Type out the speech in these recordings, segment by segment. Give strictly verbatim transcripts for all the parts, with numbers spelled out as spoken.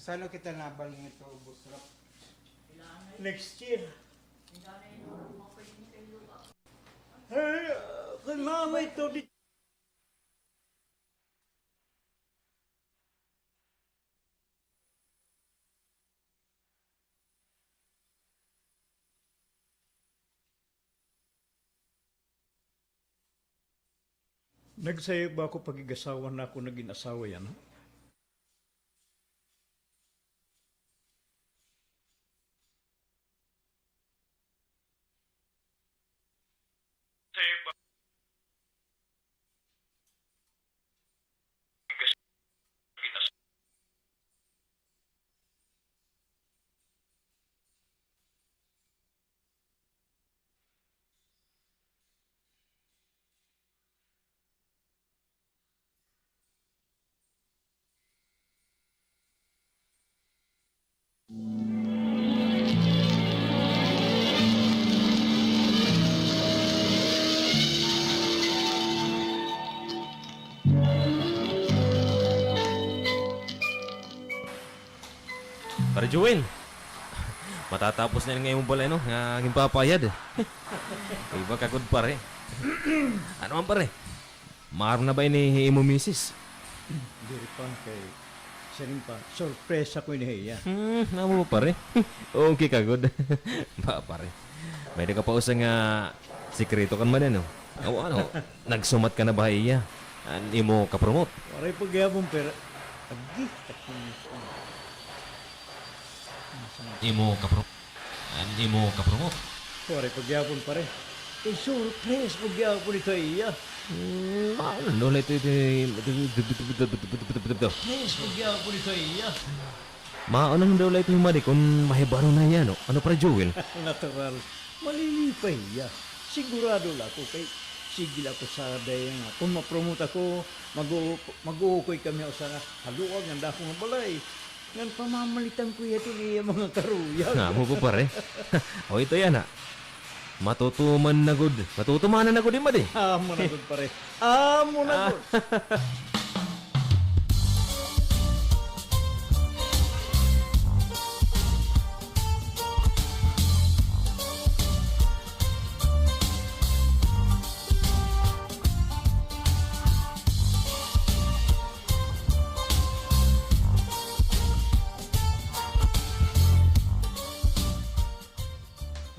Sano kita nabalhin ito, Boss Rap? Next year. Ay, kun mama ito di. Nagsayo ba ako pag-ig-asawa na ako nagin asawa yana? Pare Joel, matatapos na ini nga imo balay, no, nga ginpapayad. Iba ka gud, pare. Ano man, pare? Maaram na ba ini hi imo misis? Diri pa, kay siring pa, sorpresa ko ini ha iya. Hmm, amo ba, pare? Okay ka gud. Ba, pare. May-ada ka pa usa nga sikreto kan man, ano? Aw, ano? Nagsumat ka na ba ha iya? An imo ka-promote? Waray pa gihapon, pero agi, takon. Imo ka-promote? An imo ka-promote? Waray pa gihapon, pare. Kay surprise pa gihapon ito ha iya. Hmm, ano na ito, ito, ito, ito, ito, ito, ito, ito, ito, ito. Surprise pa gihapon ito ha iya. Maano na daw la ito himadi kon mahibaro na hiya, no? Ano, Pare Joel? Natural. Maliliw pa hiya. Sigurado la ako kay sige la ako sa daya nga kon ma-promote ako, mag-u-, mag-uukoy kami usa ha luag nga dako nga balay. Ngan pamamalitan ko hiya hito iya mga karuyag. Amo ba, pare? O, ito yana. Matutuman na gud. Matutumanan na gud, di ba, di? Amo na gud, pare. Amo na gud.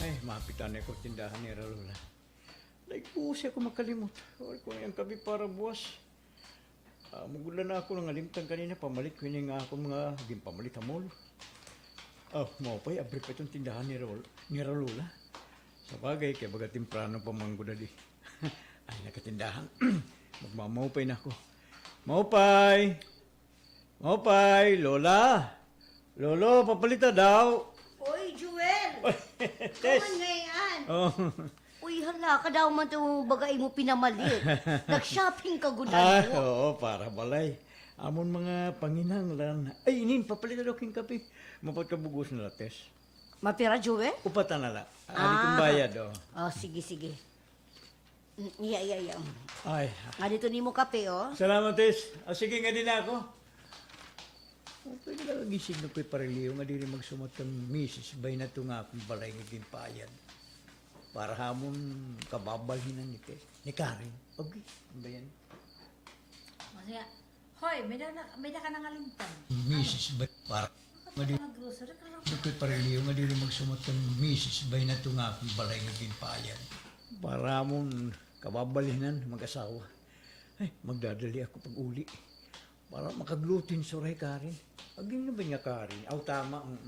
Ay, mapit anay ko tindahan nira Lola. Naipusi ako makalimot. Waray ko na iya kape para buwas. Ah, magudlan na ako, nangalimtan kanina, pamalit ko ini nga akon mga ginpamalit ha mall. Ah, maupay, abri pa iton tindahan nira Lol-, nira Lola. Sabagay, kay baga temprano pa man gud adi. Ay, nakatindahan. Magmamaupay na ako. Maupay! Maupay, Lola! Lolo, papalita daw! Oy, Joel! Tess! Kaman ngay-an? Oh. Uy, hala, kadaw man ito baga imo pinamalit. Nag-shopping ka gud, ano? Ah, oo, para balay. Amon mga panginahanglan. Ay, inin, papalita daw kin kape. Mapot ka bug-os na la, Tess. Mapira, Joel? Upat na la. Ah, adi kon bayad, oh. Oh, sige, sige. Mm, iya, iya, iya. Ay. Adi ito nimo kape, oh. Salamat, Tess. Ah, sige, ngadi na ako. Pwede la nga ginsigno ko hi Pare Leo nga diri magsumat kan misis, bahin adto nga akon balay nga ginpayad. Para ha amon kababalhinan ni Tess, ni Karen. Okay, ano ba yan? Masaya. Hoy, may-ada na, may-ada ka nangalimtan. Misis, ba, para, nga di, mga grocery, kala ko hi Pare Leo nga diri magsumat kan misis, bahin adto nga akon balay nga ginpayad. Para ha amon kababalhinan, mag-asawa. Ay, magdadali ako pag-uli. Para makagluto hin sura hi Karen. Agi na ba niya Karen? Aw, tama, mm.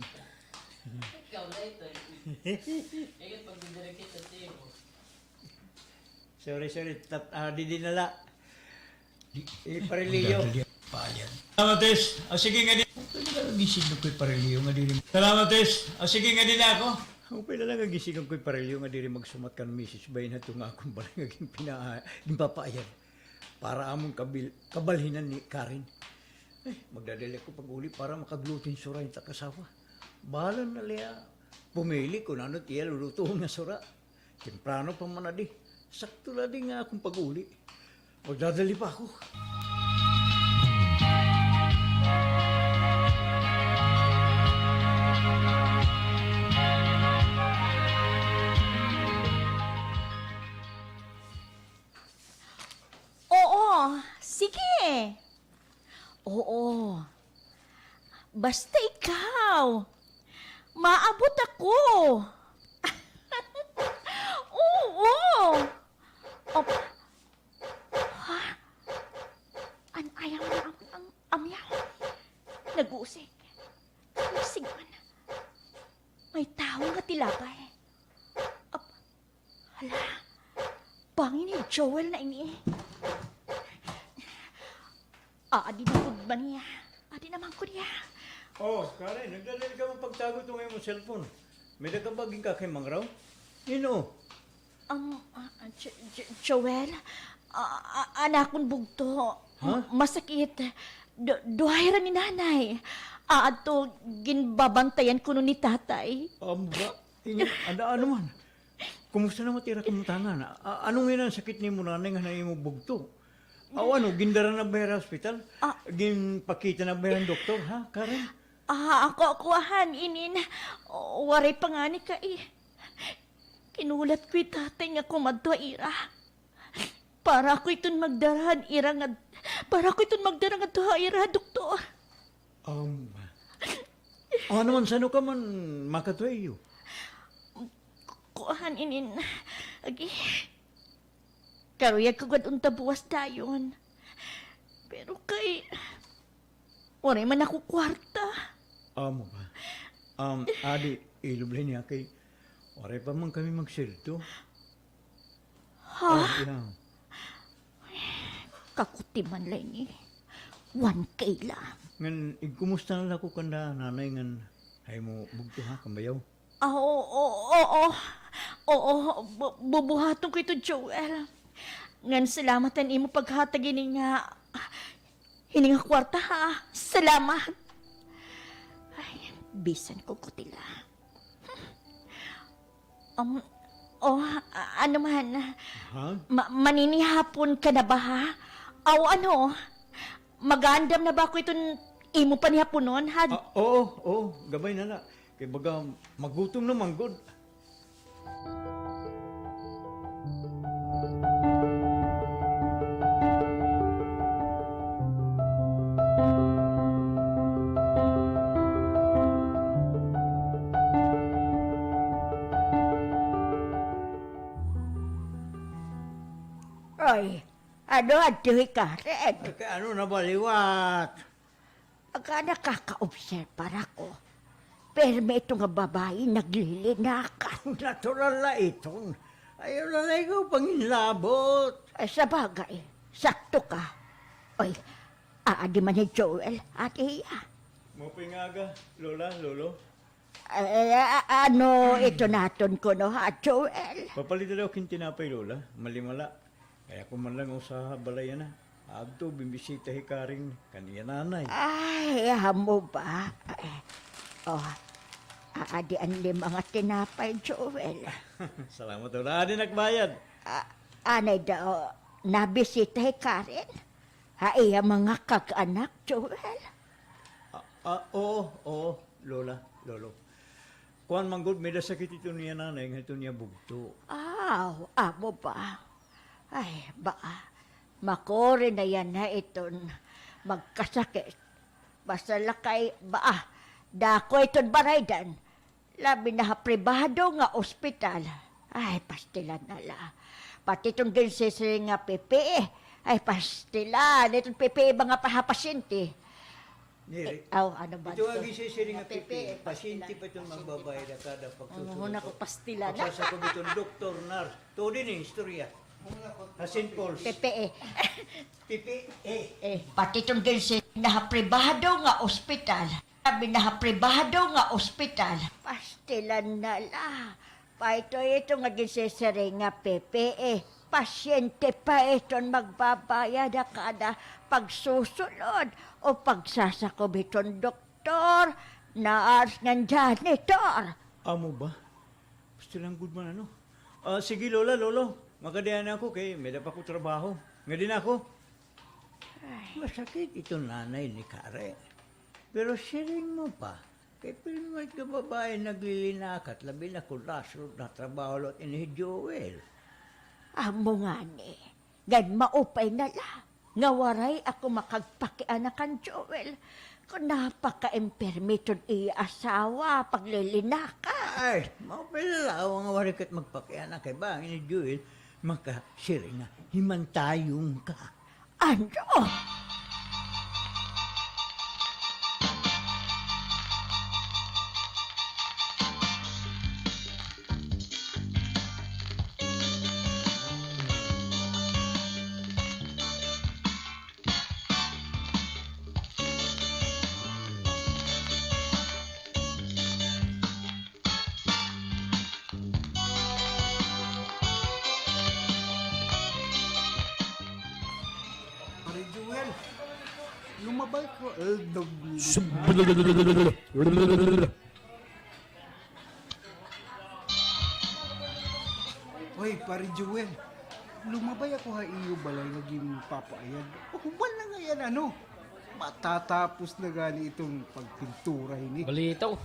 Ikaw na ito, eh. Ikaw pagdidirekta sa imo. Sorry, sorry. Tat-, ah, didi na la. Eh, Pare Leo. Salamat, Tess. Ah, sige nga di. Okay la nga ginsigno ko hi Pare Leo nga diri. Salamat, Tess. Ah, sige nga di na ako. Okay la nga ginsigno ko hi Pare Leo nga diri magsumat kan misis, bahin adto nga akon balay nga ginpina-, ginpapayad. Para amon kabil-, kabalhinan ni Karen. Eh, magdadali ako pag-uli para makagluto hin sura hin ak asawa. Bahala na la hiya pumili kon ano it iya lulutoon nga sura. Temprano pa man adi. Sakto la adi nga akon pag-uli. Magdadali pa ako. Basta ikaw. Maabot ako. Oo. Op. Ha? An ayaw na ang, ang amyaw. Nag-uusig. Nag-uusig man. May tawo nga tilabay. Op. Hala, bangin ni Joel na ini. Adi na gud man niya. Adi naman ko niya. Oh, Karen, nagdadali ka man pagtago tong imo cellphone. May da ka ba ginkakay mangraw? Ino? Um, ah, ah, Jo-, Jo-, Joel, ah, ah, an akon bugto. Ha? M-, masakit. Du-, duha hira ni Nanay. Aadto, ginbabantayan kuno ni Tatay. Aba, inyo, ano, ano man? Kumusta naman it ira kabutangan? A-, ano ngay-an an sakit nimo nanay nga han imo bugto? Aw ano, gindara na ba hira ha ospital? Ah. Ginpakita na ba hira han doktor, ha, Karen? Ah, ako, ako han inin. Waray pa ngani kay kinulap ko hi Tatay nga kumadto ha ira. Para ako iton magdara han ira nga, para ako iton magdara ngadto ha ira ha doktor. Um, ano man, san-o ka man makadto ha iyo? Kuan inin, agi, karuyag ko gad unta buwas dayon. Pero kay, waray man ako kwarta. Amo ba? Um, adi, ilob la niya kay waray pa man kami magsweldo. Ha? Ah, yeah. Kakuti man la ini. One K la. Ngan, igkumusta na la ko kanda nanay ngan ha imo bugto, ha, kambayaw? Ah, oo, oo, oo. Oo, bu-, bubuhaton ko ito, Joel. Ngan salamat han imo paghatag hini nga, hini nga kwarta, ha. Salamat. Ay, bisan ko kutila. Um, oh, a-, ano man? Ha? Ma-, maninihapon ka na ba, ha? Aw, ano? Mag-aandam na ba ako iton imo panihaponon, ha? Ah, oo, oo. Gabay na la. Kay baga magutom na man gud. Oy, ano adto hi Karen? Kay ano na ba liwat? Baga nakakaobserbar ako. Pirme ito nga babaye naglilinakat. Natural la iton. Ayaw la la ikaw panginlabot. Ay, sabagay, sakto ka. Oy, aadi man hi Joel, adi hiya. Maupay nga aga, Lola, Lolo. Eh, a-, ano ito naton kuno, ha, Joel? Papalita daw hin tinapay, Lola. Malima la. Kay ako man la nga usa ha balay yana. Adto, bimbisita hi Karen kan iya nanay. Ay, amo ba? Eh, oh, aadi an lima nga tinapay, Joel. Salamat, Lola. Adi na ak bayad. Ah, anay daw, nabisita hi Karen? Ha iya mga kag-anak, Joel? Ah, ah, oo, oo, Lola, Lolo. Kuan man gud, may-ada sakit iton iya nanay, nga iton iya bugto. Aw, amo ba? Ay, baa, makuri na yana iton magkasakit. Basta la kay, baa, dako iton baraydan. Labi na ha pribado nga ospital. Ay, pastilan na la. Pati iton ginsisiring nga P P E. Ay, pastilan. Iton P P E ba nga pa-, ha pasyente. Diri. Eh, aw, ano ba ito nga ginsisiring nga P P E, pasyente pa iton magbabayad ha kada pagsusunod. Ano na ko, pastilan na. Pagsasakob iton doktor, nurse. Tuod ini istorya. Ha Saint Paul's. P P E. P P E. Eh, pati iton ginsisiring na ha pribado nga ospital. Labi na ha pribado nga ospital. Pastilan na la. Paitoy ito nga ginsisiring nga P P E. Pasyente pa iton magbabayad ha kada pagsusulod o pagsasakob hiton doktor, nurse, ngan janitor. Amo ba? Pastilan gud man, ano? Ah, sige, Lola, Lolo. Makadi na ako kay may-ada pa ako trabaho. Ngadi na ako. Ay. Masakit iton nanay ni Karen. Pero siring mo pa, kay pirme nga babaye naglilinakat, labi na kon lasod na trabaho liwat ini hi Joel. Amo ngani, ngan maupay na la. nga waray ako makagpakiana kan Joel. Kon napakaimpermiton iya asawa, paglilinaka. Ay, maupay la nga waray ka it magpakiana kay bangin ni Joel makasiring nga himantayon ka. Ano? Pare Joel, lumabay ko. Eh, dog- Oy, Pare Joel, lumabay ako ha iyo balay nga ginpapaayad. Human na ngay-an, ano? Matatapos na gani iton pagpintura hini. Balitaw.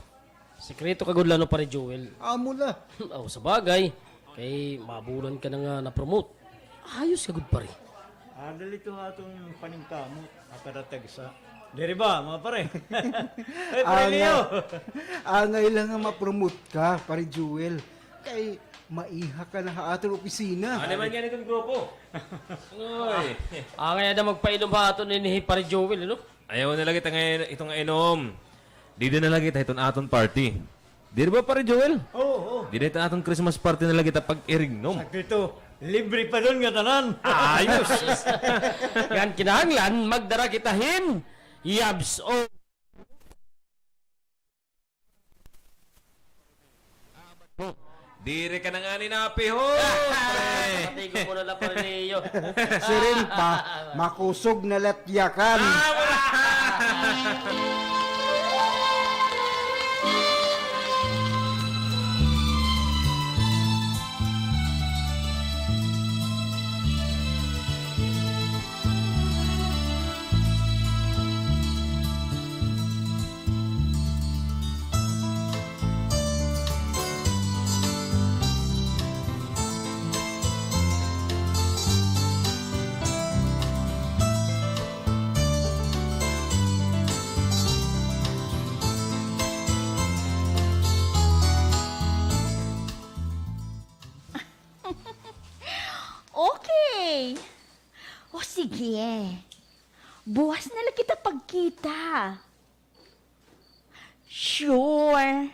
Sekreto ka gud la, no, Pare Joel? Amo la. Aw, sa bagay. Kay mabulan ka na nga na-promote. Ayos ka gud, pare. Ah, dali to ha aton paningkamot, ha kada tagsa. Diri ba, mga pare? Ay, Pare Leo. Angay la nga ma-promote ka, Pare Joel. Kay maiha ka na ha aton opisina. Ano man gani iton grupo? Uy. Angay na magpainom ha aton ini hi Pare Joel, ano? Ayaw na la kita nga iton nga inom. Dida na la kita hiton aton party. Diri ba, Pare Joel? Oo, oo. Dida hiton aton Christmas party na la kita pag-irignom. Sakto. Libre pa dun ngatanan. Ayos. Ngan kinahanglan, magdara kita hin yabs o Diri ka na ngani napihon, pre. Patigo mo na la, Pare Leo. Siring pa, makusog na la it yakan. Ah, wala. Okay. O sige. Buwas na la kita pagkita. Sure.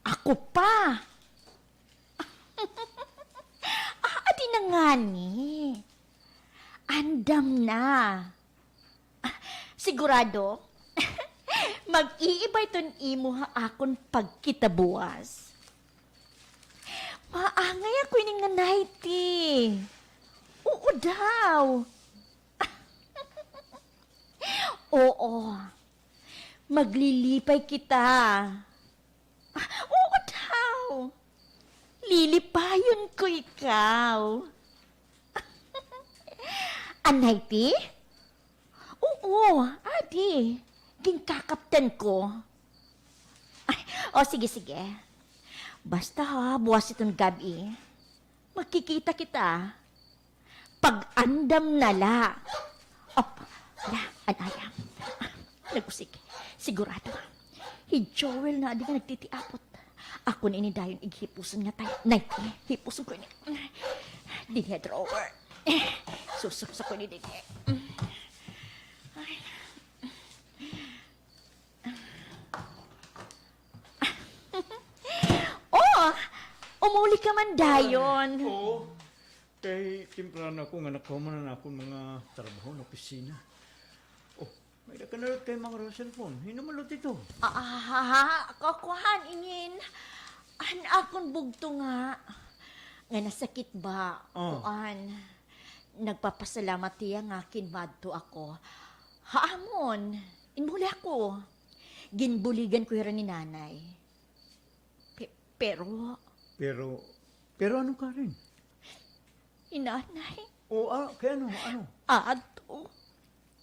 Ako pa. Ah, adi na ngani. Andam na. Ah, sigurado? Mag-iiba iton imo ha akon pagkita buwas. Maangay ako ini nga ninety. Oo daw. Oo. Maglilipay kita. Ah, oo daw. Lilipayon ko ikaw. An ninety? Oo, adi. Ginkakaptan ko. Ay, o, sige, sige. Basta ha, buwas iton gab-i, magkikita kita. Pag-andam na la. O, la, an ayam. Nag-usig. Sigurado. Hi Joel na adi nga nagtitiapot. Ako na ini dayon ighipuson nga tay-, ninety. Hipuson ko ini. Dinhi ha drawer. Susuksa ko ini dinhi. Ay. O, umuli ka man dayon. Oo. Kay temprano ako nga nakahuman an akon mga trabaho ha opisina. O, may-ada ka na liwat kay mga cellphone. Hin-o man liwat ito? Ah, ah, ha, ha, kuan, inin. An akon bugto nga, nga nasakit ba, kuan. Nagpapasalamat hiya nga kinmadto ako. Ha amon, inmuli ako. Ginbuligan ko hira ni Nanay. Pe-, pero Pero, pero ano, Karen? Hi Nanay. O, ah, kay ano, ano? Ato.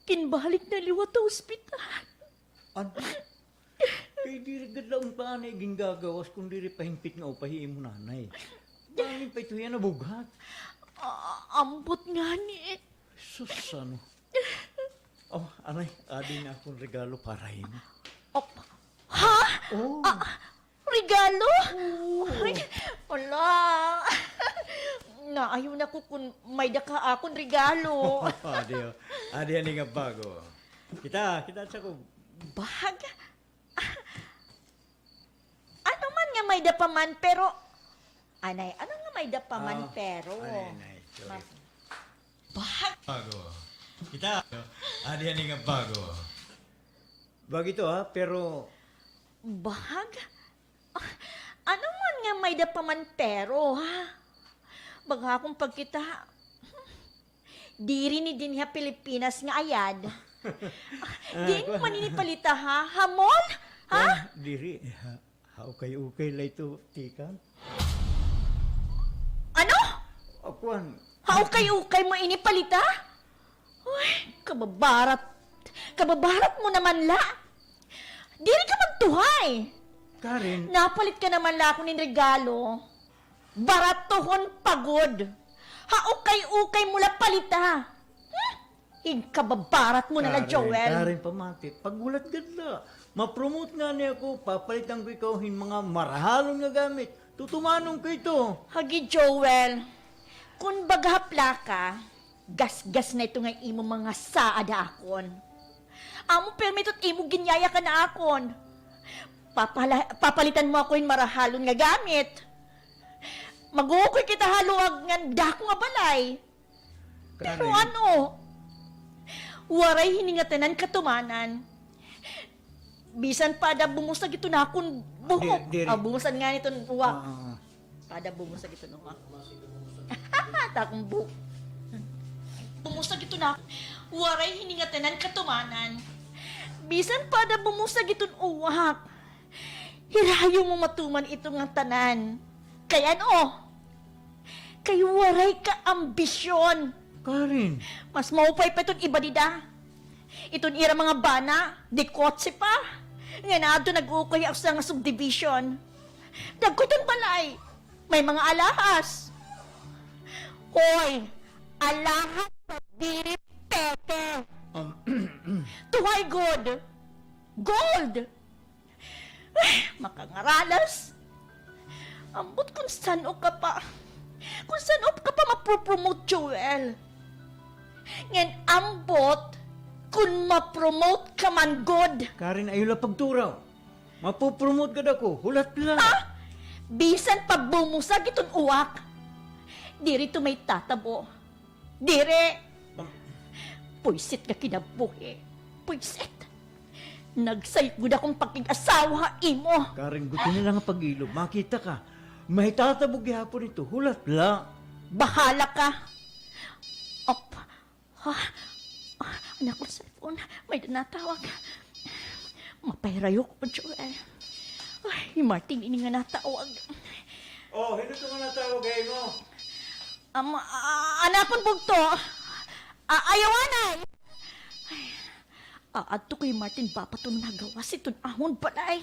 Ginbalik na liwat ha ospital. Ano? Kay diri gad la unta anay gingagawas kon diri pa hingpit nga upay hi imo nanay. Bangin pa ito hiya nabughat. Ah, ambot ngani. Sus, ano? Oh, anay, adi an akon regalo para ha imo. Oh, ha? Oh. Ah, regalo? Oo. Ay, hala. Naayon ako kon may-ada ka ha akon regalo. Adi, oh. Adi, adi nga bag, oh. Kita, kita sa ko. Bag? Ano man nga may-ada pa man, pero, anay, ano nga may-ada pa man, pero? Ah, anay, anay, sorry. Bag? Bag, oh. Kita, adi, adi nga bag, oh. Bag ito, ha, pero. Bag? Ano man nga may-ada pa man, pero, ha? Baga akon pagkita, diri ini dinhi ha Pilipinas nga ayad. Ah, diin mo man ini palita, ha? Ha mall? Ha? Ah, diri. Ha, ha ukay-ukay la ito tikang. Ano? Ah, kuan. Ha ukay-ukay mo ini palita? Uy, kababarat. Kababarat mo naman la. Diri ka magtuhay. Karen. Napalit ka naman la akon hin regalo. Baratohon pa gud. Ha ukay-ukay mo la palita. Hmm? Hin kababarat mo na la, Joel. Karen, pamati. Paghulat gad la. Ma-promote ngani ako, papalitan ko ikaw hin mga marahalon nga gamit. Tutumanon ko ito. Hagi, Joel. Kon baga ha plaka, gasgas na ito nga imo mga saad ha akon. Amo pirmi ito it imo ginyayakan ha akon. Papala-, papalitan mo ako hin marahalon nga gamit. Mag-uukoy kita ha luwag ngan dako nga balay. Pero ano? Waray hini ngatanan katumanan. Bisan pa ada bumusag iton akon buhok. Di-, diri. Ah, bumusag ngani iton uwak. Ah, ah, ah. Pa ada bumusag iton uwak. Takon buhok. Bumusag iton ak-, waray hini ngatanan katumanan. Bisan pa ada bumusag iton uwak. Hirayo mo matuman ito nga tanan. Kay ano? Kay waray ka ambisyon. Karen. Mas maupay pa iton iba dida. Iton ira mga bana, di kotse pa. Ngan adto nag-uukoy ha usa nga subdivision. Dagko iton balay. May mga alahas. Hoy, alahas nga diri peke. Um, tuhay gud. Gold. Ay, makangaralas. Ambot kon san-o ka pa. Kon san-o ka pa mapopromote, Joel. Ngan ambot kon ma-promote ka man gud. Karen, ayaw la pagturaw. Mapopromote gad ako. Hulat la. Ha? Bisan pa bumusag iton uwak. Diri ito may tatabo. Diri. Ma'am. Puysit nga kinabuhi. Puysit. Nagsayo gud akon pakig-asawa ha imo. Karen, guti na la nga pag-ilob. Makita ka. May tatabo gihapon ito. Hulat la. Bahala ka. Op. Ha? An akon cellphone. May-ada natawag. Mapahirayo ko, Joel. Ay, hi Martin ini nga natawag. Oh, hin-o ito nga natawag ha imo? Am, a-, an akon bugto. A-, ayaw anay. Ay, aadto ko hi Martin, bapa, iton nagawas hiton amon balay.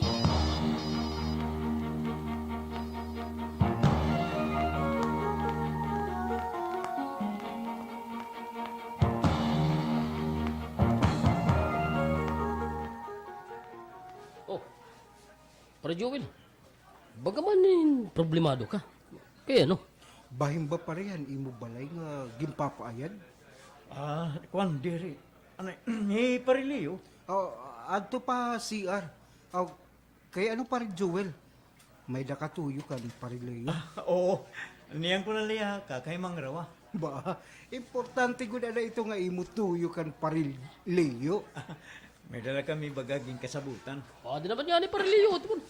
Oh, Pare Joel, baga man hin problemado ka. Kay ano? Bahin ba, pare, an imo balay nga ginpapaayad? Ah, kuan, diri. Anay, hi Pare Leo? Oh, adto pa C R. Oh, kay ano, Pare Joel? May-ada ka tuyo kan Pare Leo? Ah, oo. Niyan ko na la hiya kay mangrawa. Ba, importante gud anay ito nga imo tuyo kan Pare Leo. May-ada la kami baga ginkasabotan. Ah, di naman ngani, Pare Leo, ito man.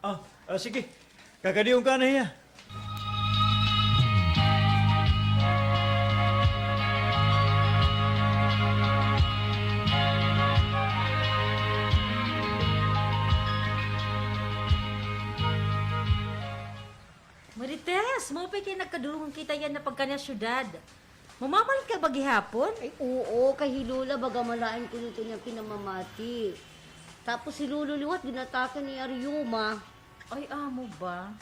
Ah, ah, sige. Kakadtuon ko na hiya. Marites, maupay kay nagkadungog kita yana pagkani ha syudad. Mamamalit ka ba gihapon? Ay, oo, kay hi Lola baga malain kuno iton iya kinamamati. Tapos hi Lolo liwat ginatake ni Arioma. Ay, amo ba?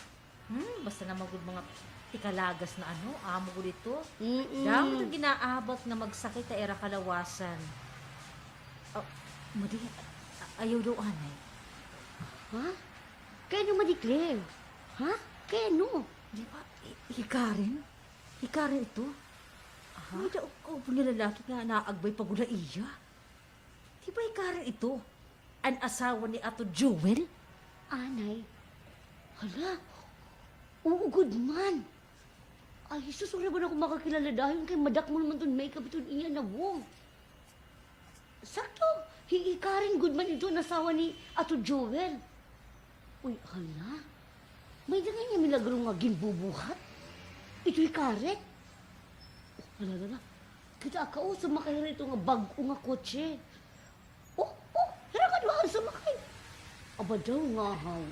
Hmm, basta naman gud mga Ti kalagas na ano, amo ko dito. Mm-mm. Damo it ginaabot nga magsakit ha ira kalawasan. Ah, madi, a-, ayaw daw anay. Ha? Kay ano, Madi Claire? Ha? Kay ano? Di ba, hi-, hi Karen? Hi Karen ito? Aha. May daog ko nga lalaki nga naagbay pa gud ha iya. Di ba hi Karen ito an asawa ni Ato Joel? Anay. Hala. Oo gud man. Ay, sus, wala ba na ako makakilala dayon kay madakmol man ton makeup iton iya nawong. Sakto, hi, hi Karen gud man ito an asawa ni Ato Joel. Uy, hala. May-ada ngay-an milagro nga ginbubuhat. Ito hi Karen. Hala, hala, hala. Kitaa ka, o, sumakay hira ito nga bag-o nga kotse. O, o, hira nga duha sumakay. Aba daw, ngahaw.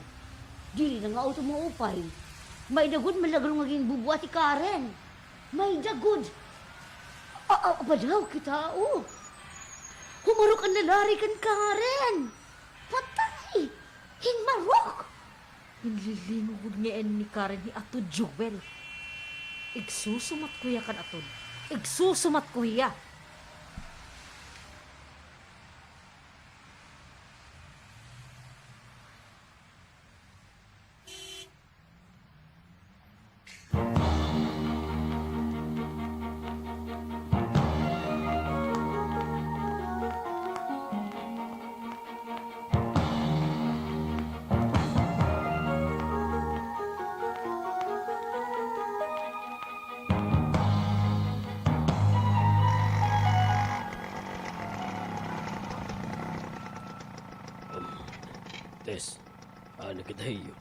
Diri na nga auto maupay. May-ada gud milagro nga ginbubuhat hi Karen. May-ada gud. A-, a-, aba daw, kitaa, o. Humarok an lalaki kan Karen. Patay! Hinmarok! Ginlilingon gud ngay-an ni Karen hi Ato Joel. Igsusumat ko hiya kan Ato. Igsusumat ko hiya. Tess, adi na kita ha iyo.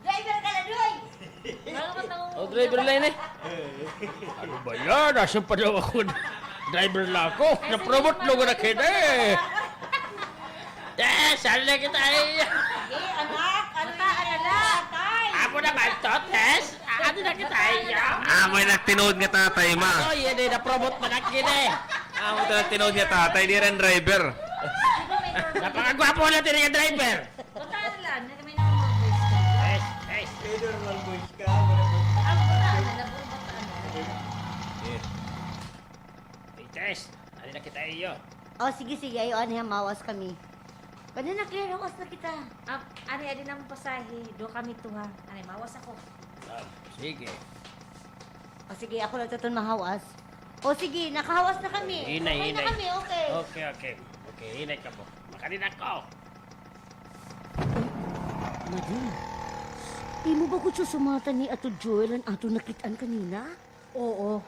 Driver ka na, Doy! O, driver la ini. Ano ba yan? Asa pa daw ako? Driver la ako. Na-promote la gud ako, eh. Yes, adi na kita ha iyo. Eh, anak, ano na, anak? Amo naman to, Tess. Adi na kita ha iyo. Amo an nagtinuod nga tatay, ma. Oy, iya na, na-promote man ako, eh. Amo an nagtinuod nga tatay, diri an driver. Napakagwapo na diri nga driver. Punta ka na lang, may normal voice ka. Tess, Tess. May normal voice ka, wala pa. Ah, punta ka na, nabulbot ka na. Eh. Hey, Tess, adi na kita ha iyo. O, sige, sige, ayaw anay ha, mahawas kami. Pwede na, Claire, hawas na kita. Ah, anay, adi na an pasahe, duha kami, duha. Anay, mahawas ako. Ah, sige. O, sige, ako la ito an mahawas. O, sige, nakahawas na kami. Hinay, hinay. Okay na kami, okay. Okay, okay. Okay, hinay kamo. Makadi na ako. Madi, imo ba gud susumatan ni Ato Joel an aton nakit-an kanina? Oo.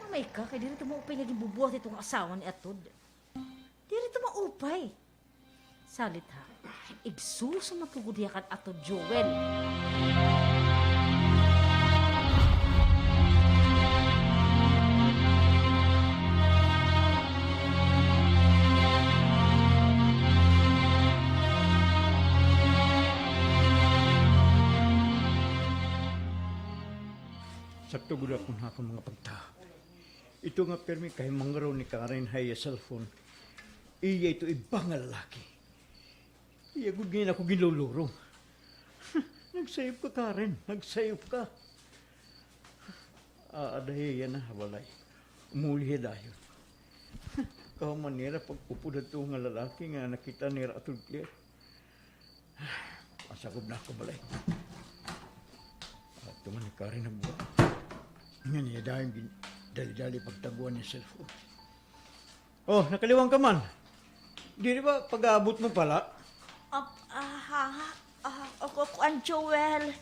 Mamay ka, kay diri ito maupay nga ginbubuhat hiton asawa ni Atod. Diri ito maupay. Salit ha, igsusumat ko gud hiya kan Ato Joel. Sakto gud ako nga akon mga pagtaho. Ito nga pirmi kahimangraw ni Karen ha iya cellphone. Iya ito iba nga lalaki. Iya gud ngay-an ako ginlulurong. Nagsayop ka, Karen. Nagsayop ka. Aada hiya yana ha balay. Umuli hiya dayon. Kahuman nira pag-upod hadto nga lalaki nga nakit-an nira Atod Claire. Masakob na ako balay. Adto man hi Karen ha buwat. Ngan iya dayon gin-, dali-dali pagtaguan an cellphone. O, nakaliwang ka man. Diri ba pag-aabot mo pa la? Ah, ah, ha, ah, ako, kuan, Joel.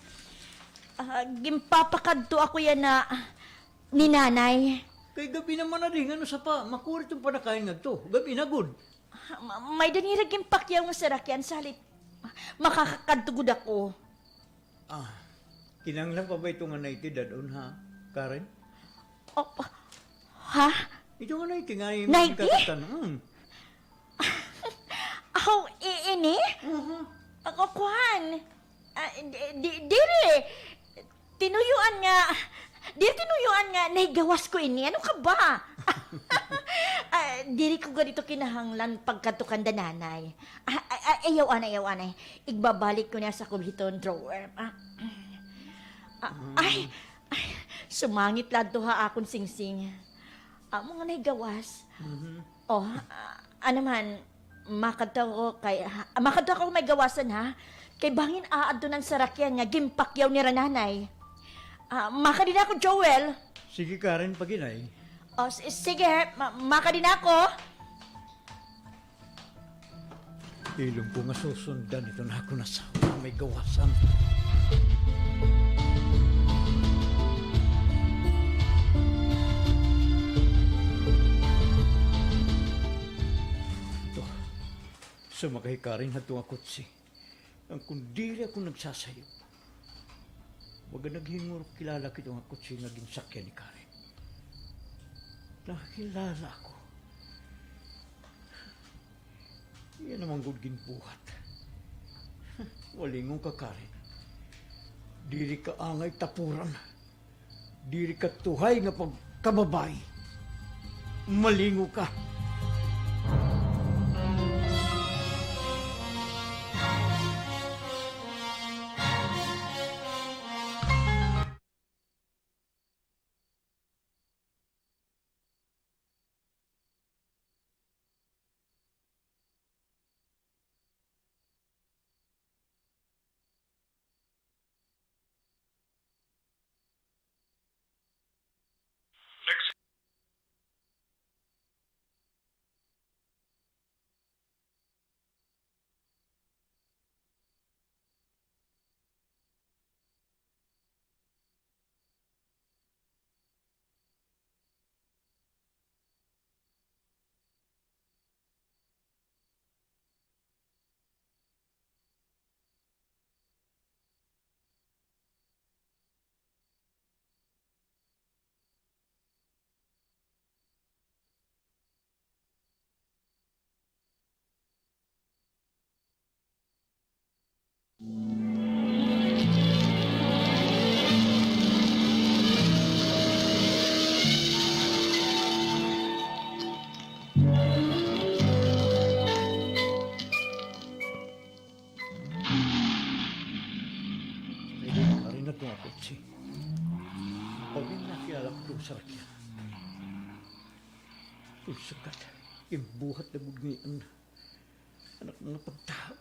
Ah, ginpapakadto ako yana ni Nanay. Kay gab-i na man adi, ngano sa pa, makuri iton panakayon ngadto. Gab-i na gud. Ah, ma-, may-ada nira ginpakyaw nga sarakyan, salit makakakadto gud ako. Ah, kinahanglan pa ba ito nga ninety dad-on, ha, Karen? Oh, ha? Ito nga ninety nga imo kakatan, mm. Aw, i-, ini? Aha. Ako, kuan. Ah, di-, di-, diri. Tinuyoan nga, diri tinuyoan nga nahigawas ko ini. Ano ka ba? Ah, diri ko ganito kinahanglan pagkadto kanda Nanay. Ah, ah, Ah, ayaw anay, ayaw anay. Igbabalik ko niya sa akon hiton drawer. Ah, ah, ay, ay, sumangit la adto ha akon singsing. Amo nga nay gawas. Mhm. Oh, ah, ano man, makadto ako kay, ha, makadto ako may gawasan, ha? Kay bangin aadto an sarakyan nga ginpakyaw nira nanay. Ah, makadi na ako, Joel. Sige, Karen, pag-inay. Oh, s-, sige, ma-, makadi na ako. Hilom ko nga susundan ito na ako na sa may gawasan. Ito, sumakay ka rin ha tunga kutsi. Ang kundili ako nagsasayop. Baga naghingurop kilala kito nga kutsi nga ginsakyan ni Karen. Nakilala ako. Iya naman gud ginbuhat. Malingon ka, Karen. Diri ka angay tapuran. Diri ka tuhay nga pagkababaye. Malingon ka. Ay, di, kari na tunga kutsi. Pag may nakilala ko tunga sarakyan. Tunga sakat, ginbuhat na gud ngay-an. Anak nga pagtahaw.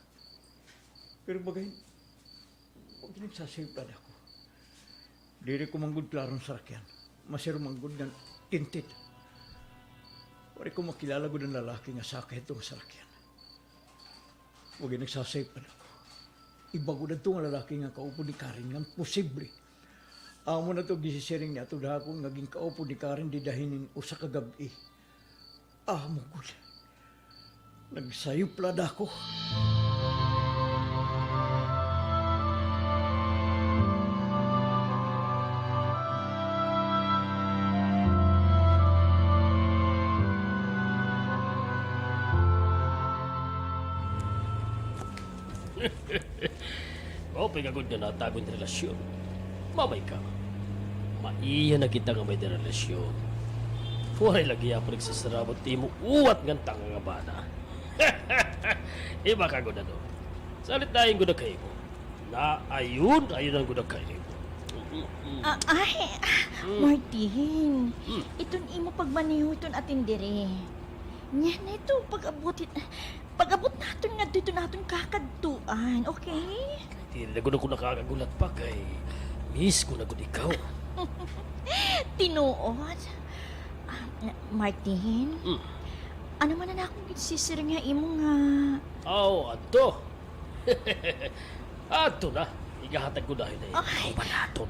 Pero bagay, bagay nagsasayop la ako. Diri ko man gud klaro an sarakyan. Masiro man gud nga tinted. Waray ko makilala gud an lalaki nga sakay hito nga sarakyan. Bagay nagsasayop la ako. Iba gud adto nga lalaki nga kaupod ni Karen nga posible. Amo na ito gisisiring ni Ato Dahakon nga ginkaupod ni Karen dida hinin usa ka gab-i. Amo gud. Nagsayop la ako. Maupay ka gud nga natago an relasyon. Mamay ka. Maiya na kita nga may relasyon. Waray la gihapon nagsasaramot imo uwat ngan tanga nga bana. Iba ka gud, ano? Salit dayon gud ka imo. Naayon, ayon gud ka imo. Ah, ay, ah, Martin. Hmm. Iton imo pagmaneho iton atin diri. Niyan na ito, pag-abot it-, pag-abot naton ngadto iton aton kakadtuan, okay? Diri na gud ako nakakagulat pa kay miss ko na gud ikaw. Tinuod. Ah, Martin, hmm, ano man an akon ginsisiring ha imo nga? Aw, adto. Adto na. Igahatag ko dayon na. Ay. Kauban naton.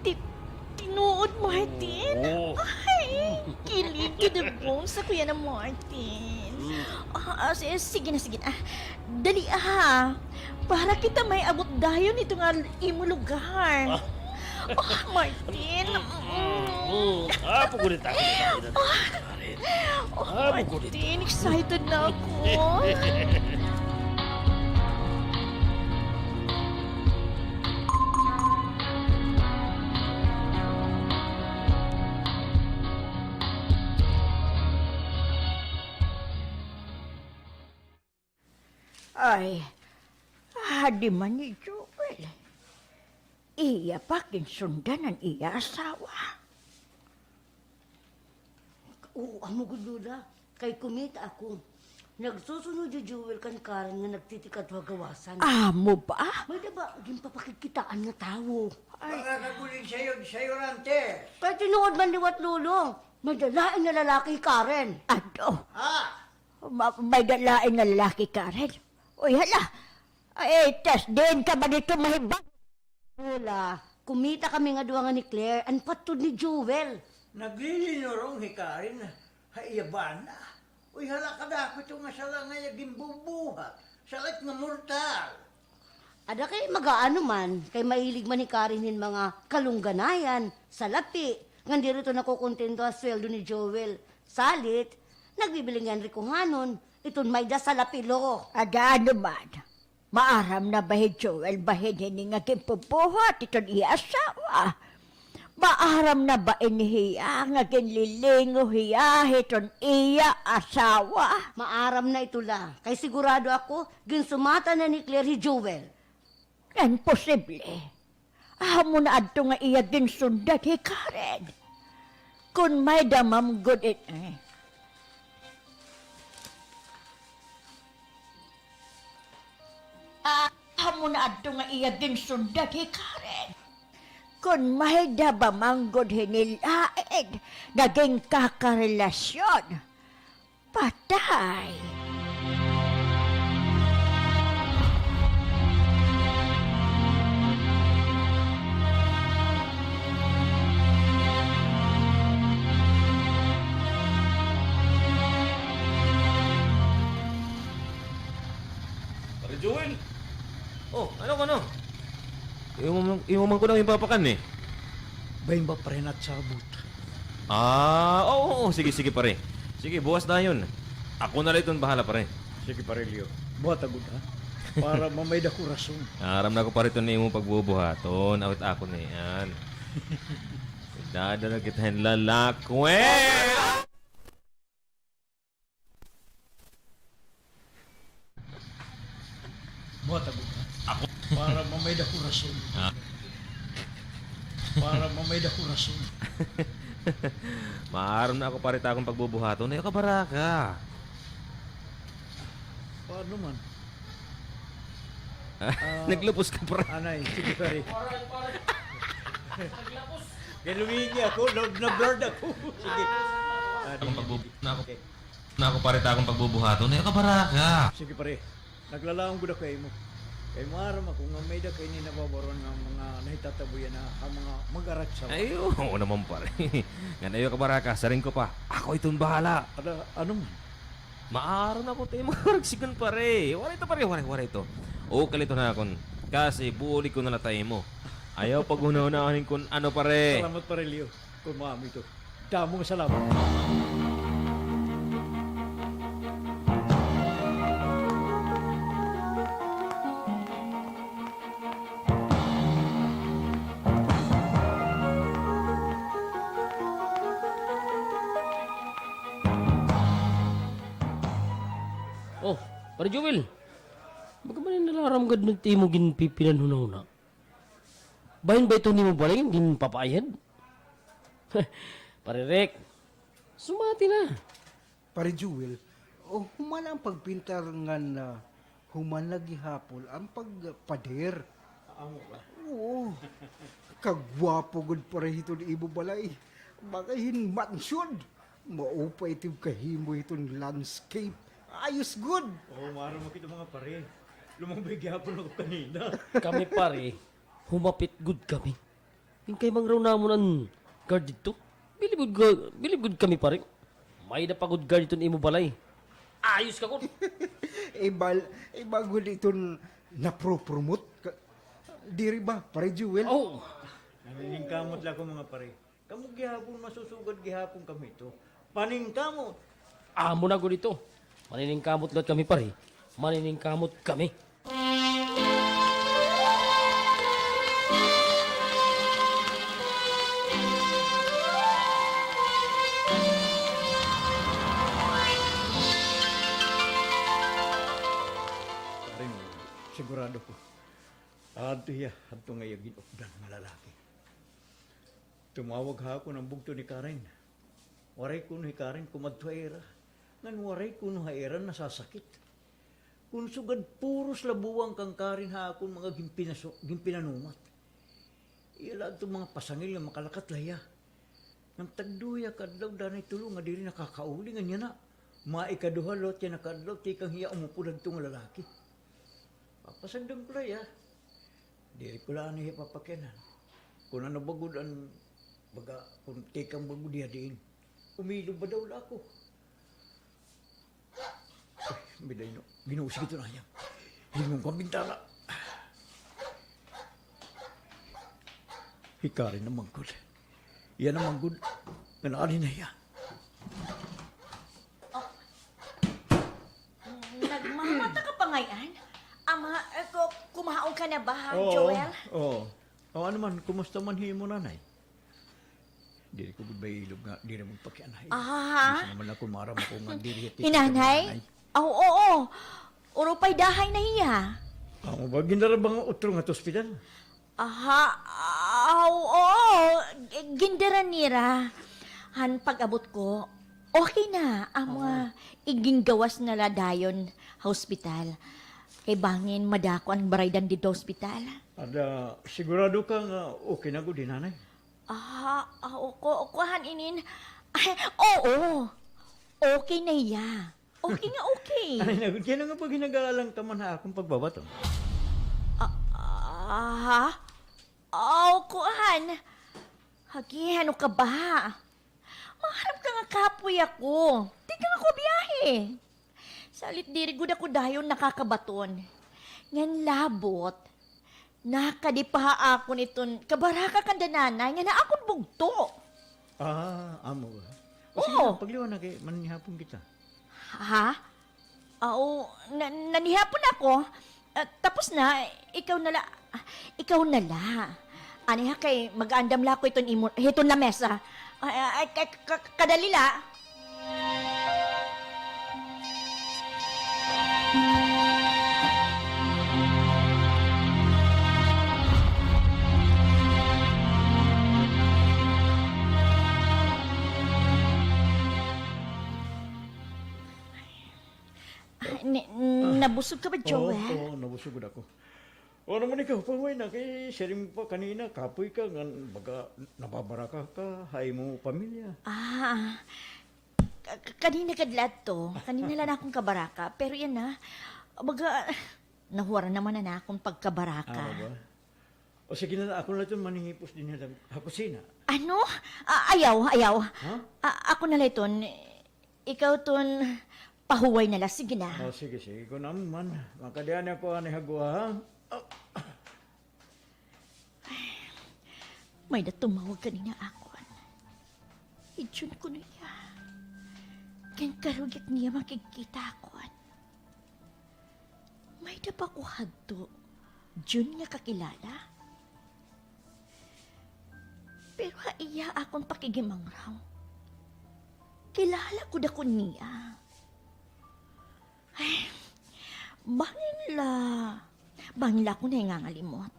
Ti-, tinuod, Martin? Oo. Ay, kilig to the bones ako yana, Martin. Mm. Ah, ah, si-, sige na, sige na. Ah, dali, ah. Para kita may abot dayon ito nga imo lugar. Ah. Oh, Martin. Mm. Mm. Ah, pagulita ko na. Ah. Oh, ah, Martin, excited na ako. Ay, adi man ni Joel. Iya pa ginsundan an iya asawa. Oo, amo gud, Lola. Kay kumita ako. Nagsusunod hi Joel kan Karen nga nagtitikato ha gawasan. Amo ba? May-ada ba ginpapakigkitaan nga tawo? Ay. Para ka guling sayod-sayorante. Kay tinuod man liwat, Lolo. May-ada lain nga lalaki hi Karen. Ano? Ah! Ma-, may-ada lain nga lalaki hi Karen? Uy, hala! Ay, tas diin ka ba dito mahibag? Lola, kumita kami nga duha nga ni Claire, an patod ni Joel. Naglilinurong hi Karen ha iya bana. Uy, hala, kadako ito nga sala nga iya ginbubuhat. Salit nga mortal. Ada kay mag-aano man, kay mahilig man hi Karen hin mga kalungganayan, salapi, ngan diri ito nakukontento ha sweldo ni Joel. Salit, nagbibiling hiya hin rikuhanon, iton may-ada salapi, lo. Ada ano man. Maaram na ba hi Joel bahin hini nga ginbubuhat iton iya asawa? Maaram na ba ini hiya nga ginlilingo hiya hiton iya asawa? Maaram na ito la, kay sigurado ako, ginsumatan na ni Claire hi Joel. Imposible. Amo na adto nga iya ginsundan hi Karen. Kon may-ada man gud it-, eh. Ah, amo na adto nga iya ginsundan hi Karen. Kon may-ada ba man gud hini lain nga ginkakarelasyon. Patay! Pare Joel! Oh, ano kuno? Imo man, imo man kuno ginpapakan, eh. Bahin ba, pare, natsabot? Ah, oo, oo. Sige, sige, pare. Sige, buhata dayon. Ako na la iton bahala, pare. Sige, pare Leo. Buhata gud, ha? Para mamay-ada ko rason. Aram na ko, pare, iton imo pagbubuhaton. Awit ako na iyan. Dada na kita hin lalaki. Buhat ako, ha? Ako? Para mamay-ada ko rason. Ah. Para mamay-ada ko rason. Maaram na ako, pare, it akon pagbubuhaton. Ayaw kabaraka. Paano man? Ah, naglupos ka, pare. Anay, sige, pare. Naglupos. Kay lumingi ako, na-, na-blurred ako. Sige. Ah, akon pagbubu-, na ako. Okay. Na ako, pare, it akon pagbubuhaton. Ayaw kabaraka. Sige, pare. Naglalaom gud ako ha imo. Kay maaram ako nga may-ada ka ini nababaroan nga mga nahitatabo yana ha mga mag-aratsawa. Ay, oo naman, pare. Ngan ayaw kabaraka, siring ko pa, ako iton bahala. Ada, ano man? Maaram na ako it imo karagsigan, pare. Waray ito, pare, waray, waray ito. Ukol ito ha akon. Kasi buuli ko na la it imo. Ayaw paghunahunahon hin kon ano, pare. Salamat, pare Leo. Kon maamo ito. Damo nga salamat. Oh, Pare Joel. Baga man in-alarm gad na it imo ginpipinanhunahuna. Bahin ba ito nimo balay nga ginpapaayad? Pare Rick, sumati na. Pare Joel, oh, human an pagpintar ngan, ah, human na gihapon an pagpader. Amo ba? Oo. Kagwapo gud, pare, hiton imo balay. Baga hin mansyon. Maupay it im kahimo hiton landscape. Ayos gud. Oo, maaram ako hito, mga pare. Lumambay gihapon ako kanina. Kami, pare, humapit gud kami. Inkay mangraw namon an guard didto. Bilib gud, bilib gud kami, pare. May-ada pa gud guard hiton imo balay. Ayos ka gud. Iba, iba gud iton napro-promote. Ka-, diri ba, Pare Joel? Oo. Naniningkamot la ako, mga pare. Kamo gihapon, masusugad gihapon kami hito. Paningkamot. Amo na gud ito. Maniningkamot liwat kami, pare. Maniningkamot kami. Sigurado ko, adto hiya hadto nga iya gin-updan nga lalaki. Tumawag ha akon an bugto ni Karen. Waray kuno hi Karen kumadto ha ira. Ngan waray kuno ha ira nasasakit. Kon sugad puros labuwang kan Karen ha akon mga ginpinaso-, ginpinanumat. Iya la adto mga pasangil nga makalakat la hiya. Ngan tagduha ka adlaw danay tulo nga diri nakakauli ngan yana. Maikaduha liwat yana ka adlaw tikang hiya umupod hadto nga lalaki. Papasagdan ko la hiya. Diri ko la anay hiya papakianhan. Kon ano ba gud an baga, kon tikang ba gud hiya diin. Umilob ba daw la ako? Ay, biday no. Ginoo, sige, ito na hiya. Hilingon ko an bintana. Hi Karen naman gud. Iya naman gud. Ngan-aadi na hiya. Oh. Nagmamata ka pa ngay-an? Ama, eh, ku-, kumaon ka na ba, ha, Joel? Oo. O, ano man, kumusta man hi imo nanay? Diri ko gud mailob nga diri magpakianhay. Aha. Bisan naman ako maaram ako nga diri hiya tikang nanay. Hi nanay? Aw, oo. Urupay dahay na hiya. Amo ba, gindara ba nga utro ngadto ospital? Aha, aw, oo. Gindara nira. Han pag-abot ko, okay na. Amo nga, igingawas na la dayon ha ospital. Kay bangin madako an baraydan didto ha ospital. Ada, sigurado ka nga okay na gud hi nanay? Ah, ah, o ku-, kuan inin. Ay, oo. Okay na hiya. Okay nga okay. Ay, nagud kay ano nga paghinag-aalang ka man ha akon pagbabaton? Ah, ah, ah, kuan. Hagi, ano ka ba? Maaram ka nga kapoy ako. Tikang ako biyahe. Salit diri gud ako dayon nakakabaton. Ngan labot, nakadi pa ha akon iton kabaraka kanda nanay nga ha akon bugto. Ah, amo ba? O sige na, pagliwan na kay manihapon kita. Ha? Aw, na-, nanihapon ako. Ah, tapos na, ikaw na la, ah, ikaw na la. Aniha kay mag-aandam la ako iton imo, hiton lamesa. Ay, ay, ay, ka-, ka-, kadali la. Ah, ni-, nabusog ka ba, Joel? Oo, oo, nabusog gud ako. O, ano man ikaw, pangway na, kay siring mo pa kanina, kapoy ka, ngan baga nababaraka ka ha imo pamilya. Ah, ka-, ka-, kanina gad la adto, kanina la an akon kabaraka, pero yana, baga, nahuwaran naman an akon pagkabaraka. Ah, ba? O sige na, ako na la iton manhihipos dinhi ha, ha kusina. Ano? Ah, ayaw, ayaw. Ha? Ah, ako na la iton. Ikaw iton pahuway na la, sige na. O, sige, sige. Kon amo man, makadi anay ako anay ha guwa, ha? May-ada tumawag kanina ha akon. Hi Jun kuno hiya. Ginkaruyag niya makigkita ha akon. May-ada ba ako hadto, Jun, nga kakilala? Pero ha iya akon pakigimangraw, kilala gud ako niya. Ay, bangin la, bangin la ako nangangalimot.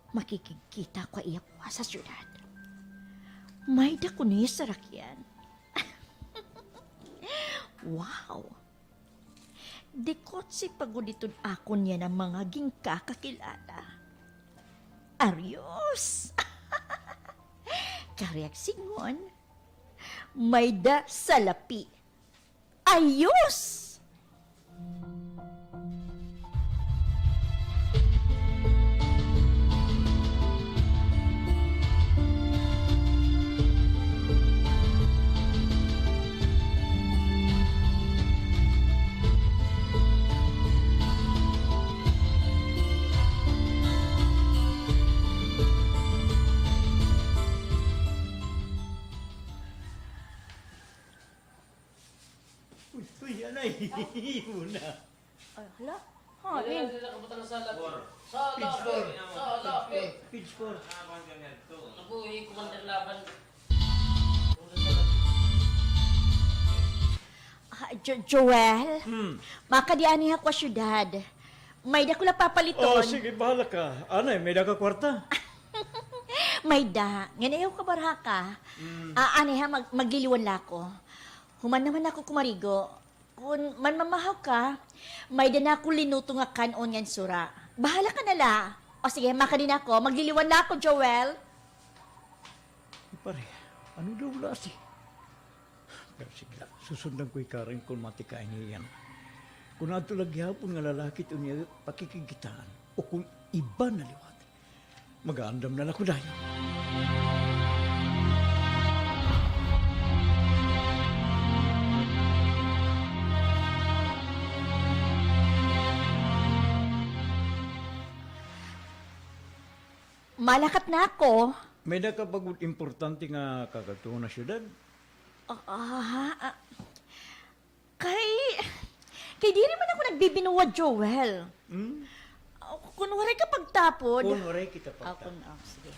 Makikigkita ako ha iya kuno ha syudad. May-ada kuno hiya sarakyan. Wow! Dikotse pa gud iton akon yana mga ginkakakilala. Arios! Karuyag sidngon, may-ada salapi. Ayos! Uy, uy, anay. Imo na. Ay, hala. Ha, Min. Page four. Page four. Page four. Ah, Jo-, Joel? Hmm. Makadi anay ako ha syudad. May-ada ko la papaliton. Oh, sige, bahala ka. Anay, may-ada ka kwarta? May-ada. Ngan ayaw ka barhaka. Mm. Ah, anay ha, mag-, magliliwan la ako. Human naman ako kumarigo. Kon manmamahaw ka, may-ada na ako linuto nga kan-on ngan sura. Bahala ka na la. O sige, makadi na ako. Magliliwan la ako, Joel. Pare, ano daw la si Pero sige la, susundan ko hi Karen kon matikain hiya yana. Kon adto la gihapon nga lalaki it iya pakikigkitaan, o kon iba na liwat, mag-aandam na la ako dayon. Malakat na ako. May-ada ka ba gud importante nga kakadtuhon ha syudad? Ah, ah, ah, kay, kay diri man ako nagbibinuwa, Joel. Hmm? Ah, kon waray ka pagtapod. Kon waray kita pagtapod. Ah, kon, ah, sige.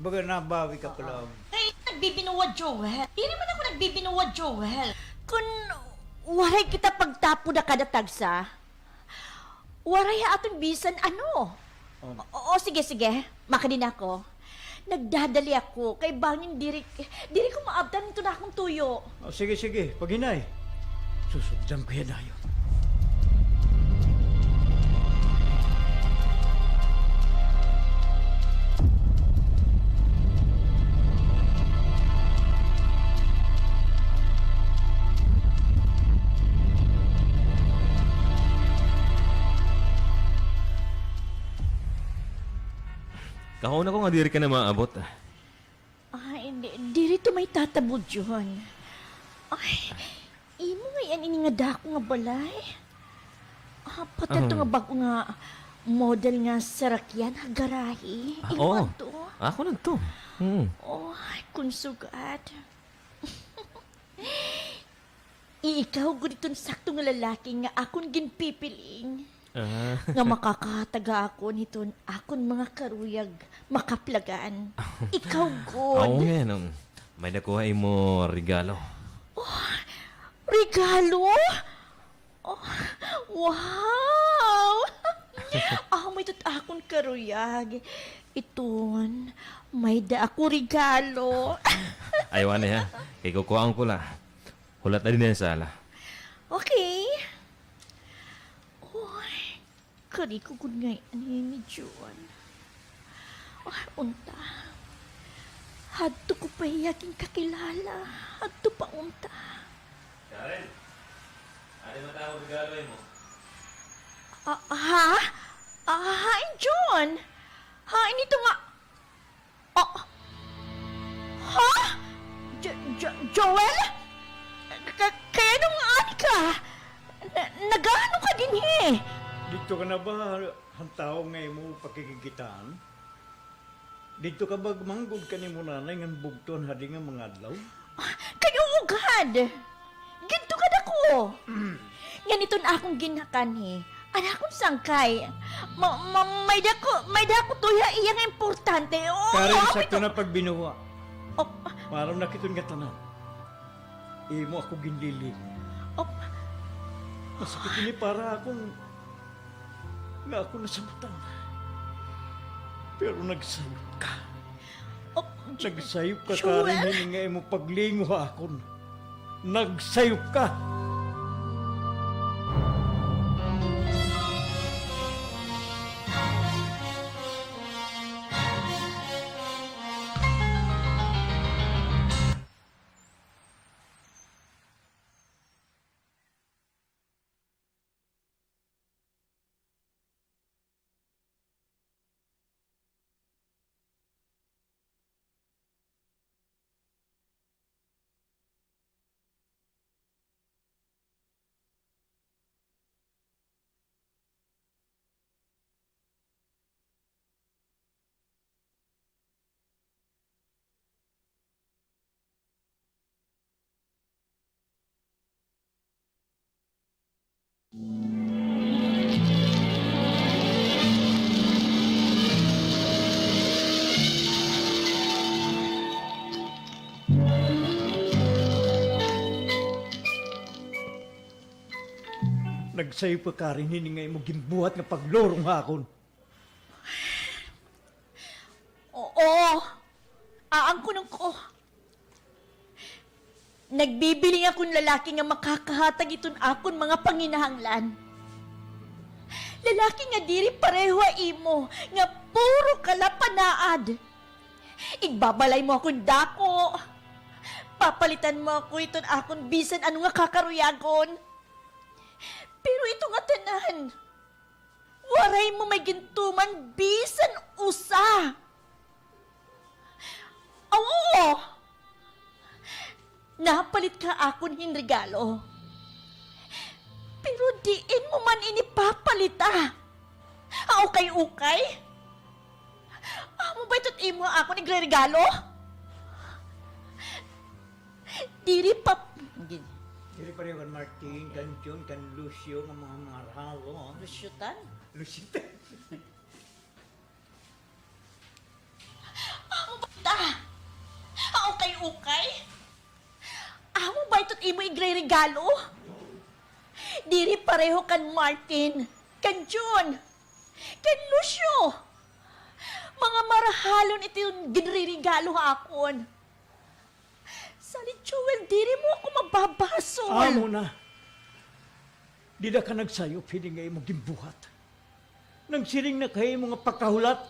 Baga nabawi ka pala. Oo. Kay nagbibinuwa, Joel. Diri man ako nagbibinuwa, Joel. Kon waray kita pagtapod ha kada tagsa, waray ha aton bisan ano. Oh. O, o, sige, sige. Makadi na ako. Nagdadali ako. Kay bangin diri, diri ko maabtan iton akon tuyo. O, sige, sige. Paghinay. Susundan ko hiya dayon. Kahauna ko nga diri ka na maabot, ah. Ay, di, diri ito may tatabudyon. Ay, imo ngay-an ini nga dako nga balay? Ah, pati ito nga bag-o nga model nga sarakyan ha garahe. Ah, imo adto? Ako na ito. Hmm. Ay, kon sugad. Ikaw gud iton sakto nga lalaki nga akon ginpipiling. Ah. Nga makakahatag ha akon hiton akon mga karuyag makaplagan. Ikaw gud. Aw, ngan, um, may-ada ko ha imo regalo. Oh, regalo? Oh, wow! Amo iton akon karuyag. Iton, may-ada ako regalo. Ayaw anay, ha? Kay kukuhaon ko la. Hulat na dinhi ha sala. Okay. Uy, kariko gud ngay-an hi John. Ah, unta. Hadto ko pa hiya ginkakilala. Hadto pa unta. Karen, ano man tawag regalo mo? Ah, ha? Ah, hain, John? Hain ito nga Ah, ha? Jo-, Jo-, Joel? Ka-, kay ano nga ani ka? Na-, nagaano ka dinhi? Didto ka na ba han tawo nga imo pakikigkitaan? Didto ka ba manggod kan imo nanay ngan bugto han hadi nga mga adlaw? Ah, kay ugad. Didto gad ako. Ngan iton akon ginhakanhi, an akon sangkay. Ma-, ma-, may-ada ko, may-ada ko tuyo ha iya nga importante. Oo, Karen, sakto na pagbinuwa. Oh. Maaram na ak hiton ngatanan. Imo ako ginlilingi. Oh. Masakit ini para ha akon nga ako nasabtan. Pero nagsayop ka. Oh, J-, Nagsayop ka, Joel? Karen, hini nga imo paglingo ha akon. Nagsayop ka! Nagsayop ka, Karen, hini nga imo ginbuhat nga paglurong ha akon. Oo. Aangkonon ko. Nagbibiling ako hin lalaki nga makakahatag iton akon mga panginahanglan. Lalaki nga diri pareho ha imo, nga puro kalapanaad. Igbabalay mo ako hin dako. Papalitan mo ako hiton akon bisan ano nga kakaruyagon. Pero ito nga tanan, waray mo may gintuman bisan usa. Aw, oo. Napalit ka akon hin regalo. Pero diin mo man ini papalita? Ha ukay-ukay? Amo ba ito't imo akon igreregalo? Diri pa, diri pareho kan Martin, kan Jun, kan Lucio, nga mga, mga regalo, ha? Lucio tan? Lucio tan. Amo ba ita? Ha ukay-ukay? Amo ba ito't imo igreregalo? Diri pareho kan Martin, kan Jun, kan Lucio. Mga marahalon ito nga ginreregalo ha akon. Salit, Joel, diri mo ako mababasol. Amo na. Dida ka nagsayop hini nga imo ginbuhat. Nagsiring na ka ha imo nga pagkahulat.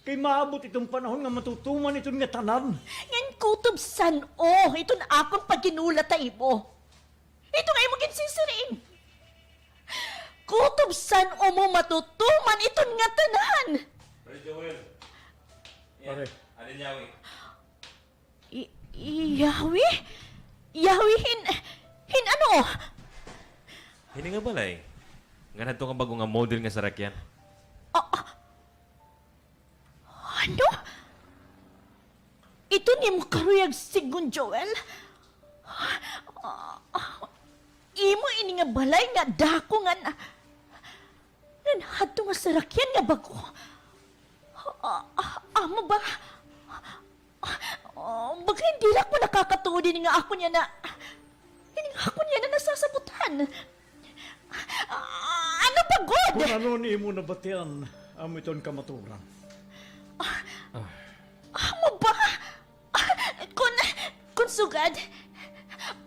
Kay maabot iton panahon nga matutuman iton nga tanan. Ngan kutob san-o iton akon paghinulat ha imo. Ito nga imo ginsisiring. Kutob san-o mo matutuman iton nga tanan. Pare Joel. Pare. Alin yawi? I-, i-, yawi? Yawi hin, hin ano? Hini nga balay. Ngan hadto nga bag-o nga model nga sarakyan. Ah, ah. Ano? Ito an imo karuyag sidngon, Joel? Ah, ah, imo ini nga balay nga dako ngan, ngan hadto nga sarakyan nga bag-o? Ah, ah, amo ba? Ah, baga hin diri ako nakakatuod hini nga akon yana, hini nga akon yana nasasabotan. Ah, ano ba gud? Kon ano an imo nabatian, amo iton kamatuoran. Ah, amo ba? Ah, kon, kon sugad,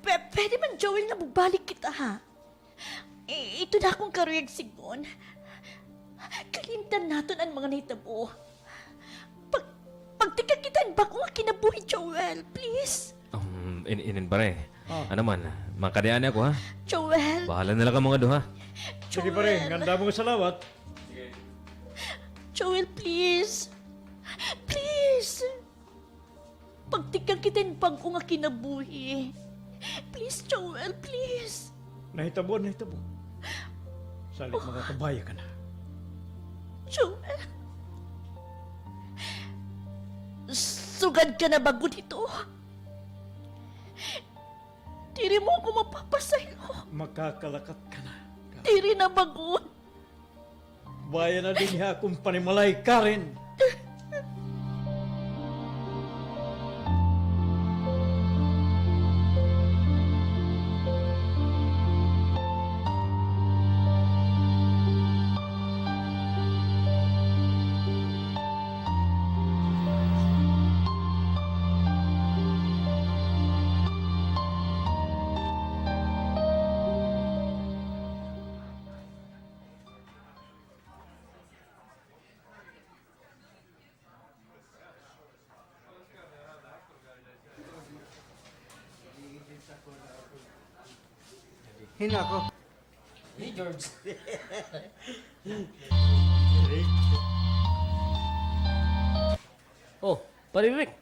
pwe-, pwede man, Joel, nga magbalik kita, ha? I-, ito na akon karuyag sidngon. Kalimtan naton an mga nahitabo. Pag-, pagtikang kita hin bag-o nga kinabuhi, Joel, please. Um, in-, inin, pare. Ah. Ano man, makadi anay ako, ha? Joel. Bahala na la kamo nga duha. Sige, pare. Joel. Nganda mo nga salawat. Joel, please. Please. Pagtikang kita hin bag-o nga kinabuhi. Please, Joel, please. Nahitabo, nahitabo. Salit makakabaya ka na. Joel. Sugad ka na ba gud hito? Diri mo ako mapapasaylo. Makakalakat ka na. Diri na ba gud. Baya na dinhi ha akon panimalay, Karen. Hin-o ako? Hey, George. Oh, Pare Rick.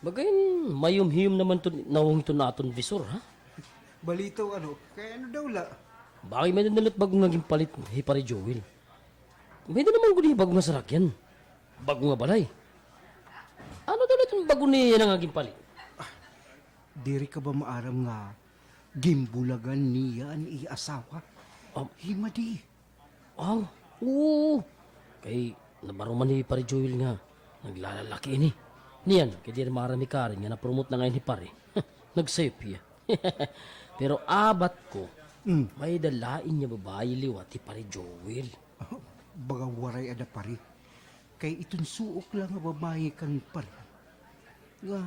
Baga hin mayom-hiyom naman iton nawong iton aton bisor, ha? Balitaw, ano? Kay ano daw la? Bangin may-ada la it bag-o nga ginpalit hi Pare Joel. May-ada naman gud hi bag-o nga sarakyan. Bag-o nga balay. Ano daw la iton bag-o niya nga ginpalit? Ah, diri ka ba maaram nga ginbulagan niya an iya asawa? Ah. Hi Madi. Aw, oo. Kay nabaro man hi Pare Joel nga naglalalaki ini. Niyan, kay diri maaram hi Karen nga na-promote na ngay-an hi Pare. Nagsayop hiya. Pero abat ko, Hmm. May-ada lain nga babaye liwat hi Pare Joel. Baga waray ada, pare. Kay iton suok la nga babaye kan pare nga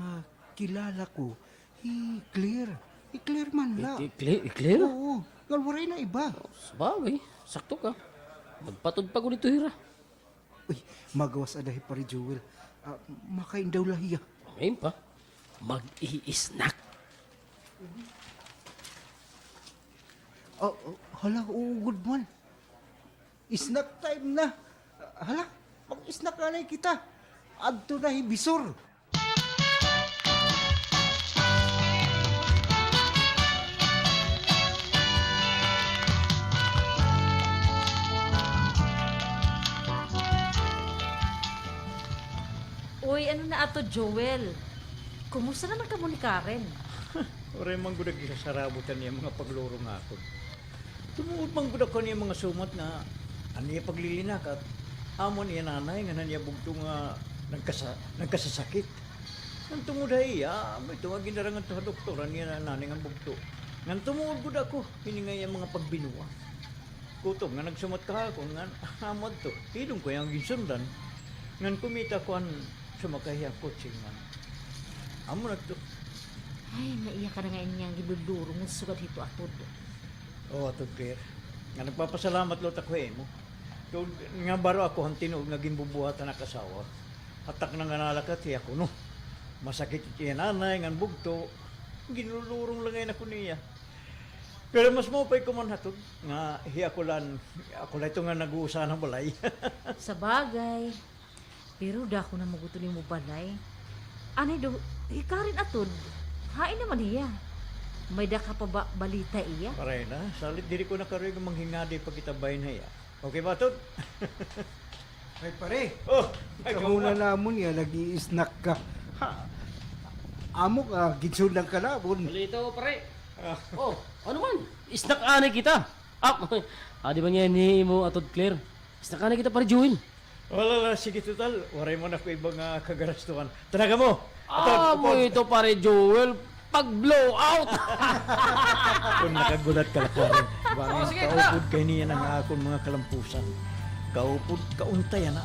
kilala ko, hi Claire. Hi Claire man la. Hi, hi Claire, hi Claire? Oo, ngan waray na iba. Sabagay, sakto ka. Magpatud pa ko didto hira. Uy, magawas ada hi Pare Joel. Ah, makain daw la hiya. Ngayon pa, mag-i-snack. Oh, oh, hala, uugod man. Snack time na. Hala, mag-snack anay kita. Adto na hi Bisor. Uy, ano na ato, Joel? Kumusta naman kamo ni Karen? Waray man gud gisasarabot an iya mga paglurong ha akon. Tumuod man gud ako han iya mga sumat nga an iya paglilinakat, amo an iya nanay ngan an iya bugto nga nagkasa-, nagkasasakit. Ngan tungod ha iya, amo ito nga ginara ngadto ha doktor an iya nanay ngan bugto. Ngan tumuod gud ako hini nga iya mga pagbinuang. Kutob nga nagsumat ka ha akon ngan amo adto, hilom ko iya nga ginsundan. Ngan kumita ko an sumakay ha kotse ngan amo na adto. Ay, naiya ka na nga ini nga ginlulurong nga sugad hito, Atod. Oo, Atod Claire. Nga nagpapasalamat liwat ako ha imo. Tuod nga baro ako han tinuod nga ginbubuhat han ak asawa. Hatak na nga nalakat hiya kuno. Masakit it iya nanay ngan bugto. Ginlulurong la ngay-an ako niya. Pero mas maupay ko man, Atod, nga hi ako la, ako la ito nga nag-uusahan ha balay. Sabagay. Pero dako na man gud iton imo balay. Anay daw, hi Karen, Atod, hain naman hiya? May-ada ka pa ba balita ha iya? Waray na, salit diri ko nakaruyag nga manghingadi pa kita bahin ha iya. Okay ba, Atod? Ay, pare. Oh, ikaw na namon nga nag-i-snack ka. Ha? Amo ka, ginsundan ka namon. Balita, pare. Ah. Oh, ano man? Snack anay kita. Ah, adi man niyan hi imo, Atod Claire. Snack anay kita, Pare Joel. Wala la, sige, total waray man ako iba nga kagarastuhan. Tara kamo. Atod, amo upod. Ito, Pare Joel, pag-blow out. Kon nakagulat ka la, Karen. Oh, sige, tara. Kaupod kay niyan an akon mga kalampusan. Kaupod, kauntay, ana.